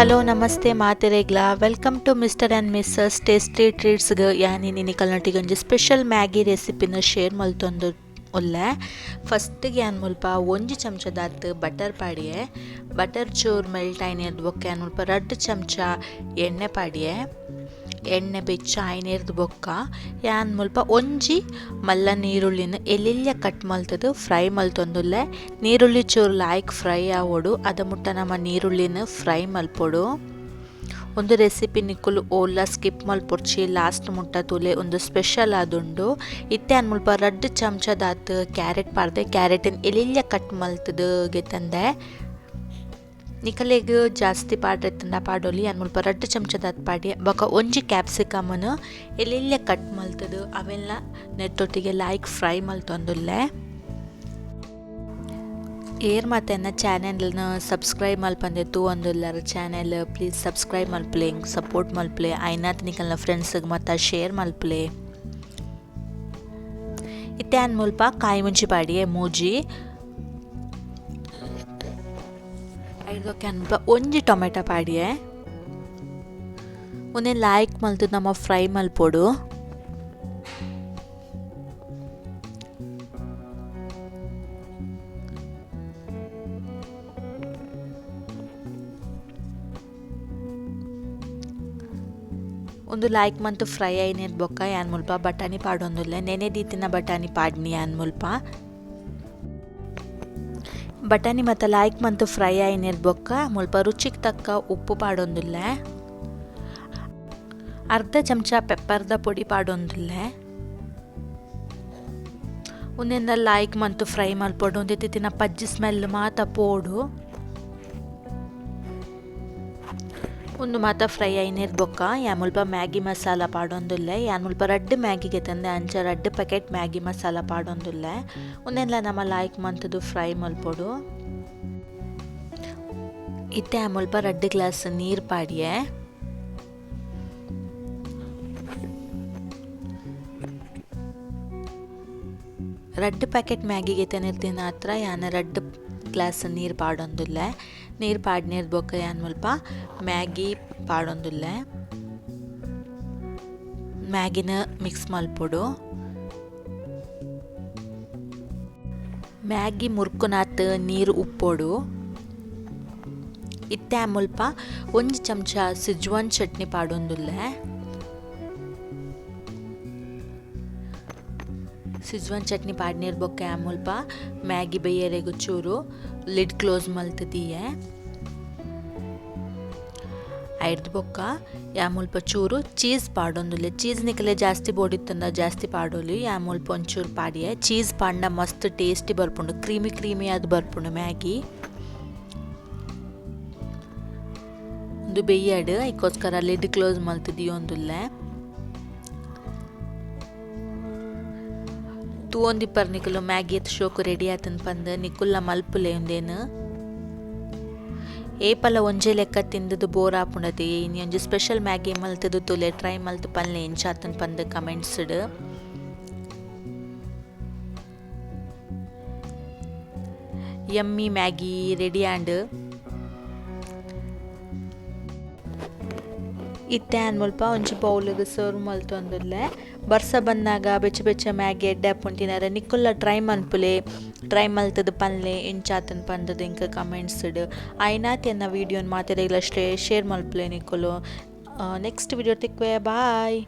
Hello ನಮಸ್ತೆ ಮಾತೆರೆಗ್ಲ welcome to mister and missus tasty ಟ್ರೀಟ್ಸ್ಗೆ ಯಾನಿ ನಿನಿಕಲ್ನೊಟ್ಟಿಗೆ ಒಂಜಿ ಸ್ಪೆಷಲ್ ಮ್ಯಾಗಿ ರೆಸಿಪಿನ ಶೇರ್ ಮಲ್ತೊಂದು ಉಲ್ಲೆ. ಫಸ್ಟ್ಗೆ ಯಾನ್ ಮುಲ್ಪ ಒಂಜಿ ಚಮಚದಾತ್ ಬಟರ್ ಪಾಡಿಯೆ. ಬಟರ್ ಚೂರು ಮೆಲ್ಟ್ ಆಯ್ನೆರ್ದ್ ಬೊಕ್ಕ ಯಾನ್ ಮುಲ್ಪ 2 ಚಮಚ ಎಣ್ಣೆ ಪಾಡಿಯೆ. ಎಣ್ಣೆ ಬೆಚ್ಚ ಆಯ್ನೆರ್ದ್ ಬೊಕ್ಕ ಯಾನ್ ಮುಲ್ಪ ಒಂಜಿ ಮಲ್ಲ ನೀರುಳ್ಳಿನ ಎಲ್ಯೆಲ್ಯ ಕಟ್ ಮಲ್ತುದು ಫ್ರೈ ಮಲ್ತೊಂದುಲ್ಲೆ. ನೀರುಳ್ಳಿ ಚೂರು ಲಾಯ್ಕ್ ಫ್ರೈ ಆವೊಡು, ಅದ ಮುಟ್ಟ ನಮ ನೀರುಳ್ಳಿನ ಫ್ರೈ ಮಲ್ಪೊಡು. ಒಂದು ರೆಸಿಪಿ ನಿಕುಲು ಓಲ್ಲ ಸ್ಕಿಪ್ ಮಲ್ಪೊಡ್ಚಿ, ಲಾಸ್ಟ್ ಮುಟ್ಟ ತೂಲೆ, ಒಂದು ಸ್ಪೆಷಲ್ ಆದುಂಡು. ಇತ್ತೆ ಯಾನ್ ಮುಲ್ಪ 2 ಚಮಚದಾತ್ ಕ್ಯಾರೆಟ್ ಪಾಡ್ದೆ. ಕ್ಯಾರೆಟ್ನ್ ಎಲ್ಯೆಲ್ಯ ಕಟ್ ಮಲ್ತುದು ಗೆತಂದೆ. ನಿಕಲೆಗ್ ಜಾಸ್ತಿ ಪಾಡ್ರೆತ್ತಂಡ ಪಾಡೊಲಿ. ಯಾನ್ ಮುಲ್ಪ 2 ಚಮಚದಾತ್ ಪಾಡಿ. ಬೊಕ ಒಂಜಿ ಕ್ಯಾಪ್ಸಿಕಮ್ನ್ ಎಲ್ಯೆಲ್ಯ ಕಟ್ ಮಲ್ತುದು ಅವೆಲ್ಲ ನೆತ್ತೊಟ್ಟಿಗೆ ಲಾಯ್ಕ್ ಫ್ರೈ ಮಲ್ತೊಂದುಲ್ಲೆ. ಏರ್ ಮಾತೆನ್ನ ಚಾನೆಲ್ನ ಸಬ್ಸ್ಕ್ರೈಬ್ ಮಲ್ಪಂದೆ ತೂವೊಂದುಲ್ಲೆರ್ ಚಾನೆಲ್ ಪ್ಲೀಸ್ ಸಬ್ಸ್ಕ್ರೈಬ್ ಮಲ್ಪುಲೆ, ಎಂಕ್ ಸಪೋರ್ಟ್ ಮಲ್ಪುಲೆ, ಆಯ್ನಾತ್ ನಿಕಲ್ನ ಫ್ರೆಂಡ್ಸ್ಗ್ ಮಾತ ಶೇರ್ ಮಲ್ಪುಲೆ. ಇತ್ತೆ ಯಾನ್ ಮುಲ್ಪ ಕಾಯಿ ಮುಂಚಿ ಪಾಡಿಯೆ ಮೂಜಿ. ಐರ್ದ್ ಬೊಕ ಯಾನ್ ಮುಲ್ಪ ಒಂಜಿ ಟೊಮೆಟೊ ಪಾಡಿಯೆ. ಉಂದೆನ್ ಲಾಯ್ಕ್ ಮಲ್ತುದು ನಮ ಫ್ರೈ ಮಲ್ಪೊಡು. ಉಂದು ಲಾಯ್ಕ್ ಮಂತ್ ಫ್ರೈ ಆಯಿನೆರ್ದ್ ಬೊಕ್ಕ ಯಾನ್ ಮುಲ್ಪ ಬಟಾಣಿ ಪಾಡೊಂದುಲ್ಲೆ. ನೆನೆ ದೀತಿನ ಬಟಾಣಿ ಪಾಡ್ನಿ ಯಾನ್ ಮುಲ್ಪ. ಬಟಾಣಿ ಮಾತ ಲಾಯ್ಕ್ ಮಂತ್ ಫ್ರೈ ಆಯಿನೆರ್ದ್ ಬೊಕ್ಕ ಮುಲ್ಪ ರುಚಿಗ್ ತಕ್ಕ ಉಪ್ಪು ಪಾಡೊಂದುಲ್ಲೆ. ಅರ್ಧ ಚಮಚ ಪೆಪ್ಪರ್ದ ಪೊಡಿ ಪಾಡೊಂದುಲ್ಲೆ. ಉಂದೆನ್ ಲಾಯ್ಕ್ ಮಂತ್ ಫ್ರೈ ಮಲ್ಪೊಡು. ಉಂದೆತ ಪಜ್ಜಿ ಸ್ಮೆಲ್ ಮಾತ ಪೋಡು. ಉಂದು ಮಾತ ಫ್ರೈ ಆಯಿನೆರ್ದ್ ಬೊಕ್ಕ ಯಾನ್ ಮುಲ್ಪ ಮ್ಯಾಗಿ ಮಸಾಲ ಪಾಡೊಂದುಲ್ಲೆ. ಯಾನ್ ಮುಲ್ಪ 2 ಮ್ಯಾಗಿ ಗೆತಂದೆ, ಅಂಚ 2 ಪ್ಯಾಕೆಟ್ ಮ್ಯಾಗಿ ಮಸಾಲ ಪಾಡೊಂದುಲ್ಲೆ. ಉಂದೆನ್ಲ ನಮ ಲಾಯ್ಕ್ ಮಂತುದು ಫ್ರೈ ಮಲ್ಪೊಡು. ಇತ್ತೆ ಯಾನ್ ಮುಲ್ಪ 2 ಗ್ಲಾಸ್ ನೀರ್ ಪಾಡಿಯೆ. 2 ಪ್ಯಾಕೆಟ್ ಮ್ಯಾಗಿ ಗೆತನಿರ್ದಿನ ಹತ್ರ ಯಾನ್ 2 ಗ್ಲಾಸ್ ನೀರ್ ಪಾಡೊಂದುಲ್ಲೆ. ನೀರ್ ಪಾಡ್ನೆರ್ದ್ ಬೊಕ್ಕ ಯಾನ್ ಮುಲ್ಪ ಮ್ಯಾಗಿ ಪಾಡೊಂದುಲ್ಲೆ. ಮ್ಯಾಗಿನ ಮಿಕ್ಸ್ ಮಲ್ಪೊಡು. ಮ್ಯಾಗಿ ಮುರ್ಕುನಾತ್ ನೀರ್ ಉಪ್ಪೊಡು. ಇತ್ತೆ ಯಾನ್ ಮುಲ್ಪ ಒಂಜಿ ಚಮಚ ಸಿಜ್ವಾನ್ ಚಟ್ನಿ ಪಾಡೊಂದುಲ್ಲೆ. ಸಿಜ್ವಾನ್ ಚಟ್ನಿ ಪಾಡ್ನೆರ್ದ್ ಬೊಕ್ಕ ಯಾನ್ ಮುಲ್ಪ ಮ್ಯಾಗಿ ಬೇಯರೆಗ್ ಚೂರು ಲಿಡ್ ಕ್ಲೋಸ್ ಮಲ್ತ್ ದೀಯೆ. ಐರ್ದ್ ಬೊಕ್ಕ ಯಾನ್ ಮುಲ್ಪ ಚೂರು ಚೀಸ್ ಪಾಡೊಂದುಲ್ಲೆ. ಚೀಸ್ ನಿಕಲೆ ಜಾಸ್ತಿ ಬೋಡಿತ್ತಂಡ ಜಾಸ್ತಿ ಪಾಡೊಲಿ. ಯಾನ್ ಮುಲ್ಪ ಒಂಚೂರು ಪಾಡಿಯೆ. ಚೀಸ್ ಪಾಡ್ಂಡ ಮಸ್ತ್ ಟೇಸ್ಟಿ ಬರ್ಪುಂಡು, ಕ್ರೀಮಿ ಕ್ರೀಮಿ ಆದ್ ಬರ್ಪುಂಡು ಮ್ಯಾಗಿ. ಉಂದು ಬೇಯಡ್ ಐಕೋಸ್ಕರ ಲಿಡ್ ಕ್ಲೋಸ್ ಮಲ್ತ್ ದೀಯೊಂದುಲ್ಲೆ. ತೂವೊಂದಿಪ್ಪರ್ ನಿಕುಲು ಮ್ಯಾಗಿ ಎತ್ ಶೋಕು ರೆಡಿ ಆತನ್ ಪಂದ್. ನಿಕುಲ್ಲ ಮಲ್ಪುಲೆ ಉಂದೇನು. ಏಪಲ ಒಂಜೆ ಲೆಕ್ಕ ತಿಂದುದು ಬೋರ್ ಆಪುಂಡತೆ. ಇನಿ ಒಂಜಿ ಸ್ಪೆಷಲ್ ಮ್ಯಾಗಿ ಮಲ್ತುದು ತೂಲೆ, ಟ್ರೈ ಮಲ್ತ್ ಪನ್ಲೆ ಎಂಚಾತನ್ ಪಂದ್ ಕಮೆಂಟ್ಸ್ ಡ್. ಯಮ್ಮಿ ಮ್ಯಾಗಿ ರೆಡಿ ಆಂಡ್. ಇತ್ತೆ ಯಾನ್ ಮುಲ್ಪ ಒಂಜಿ ಬೌಲ್ಗ್ ಸರ್ವ್ ಮಲ್ತೊಂದುಲ್ಲೆ. ಬರ್ಸ ಬನ್ನಾಗ ಬೆಚ್ಚ ಬೆಚ್ಚ ಮ್ಯಾಗಿ ಎಡ್ಡೆ ಆಪುಂಡು ತಿನರೆ. ನಿಕುಲ್ಲ ಟ್ರೈ ಮನ್ಪುಲೆ, ಟ್ರೈ ಮಲ್ತುದು ಪನ್ಲೆ ಎಂಚಾತನ್ ಪಂದುದು ಎಂಕ್ ಕಮೆಂಟ್ಸ್ ಡ್. ಆಯ್ನಾತ್ ಎನ್ನ ವೀಡಿಯೋನ್ ಮಾತೆರೆಗ್ಲ ಶೇರ್ ಮಲ್ಪುಲೆ ನಿಕುಲು. ನೆಕ್ಸ್ಟ್ ವೀಡಿಯೋ ತಿಕ್ಕುವೆ, ಬಾಯ್.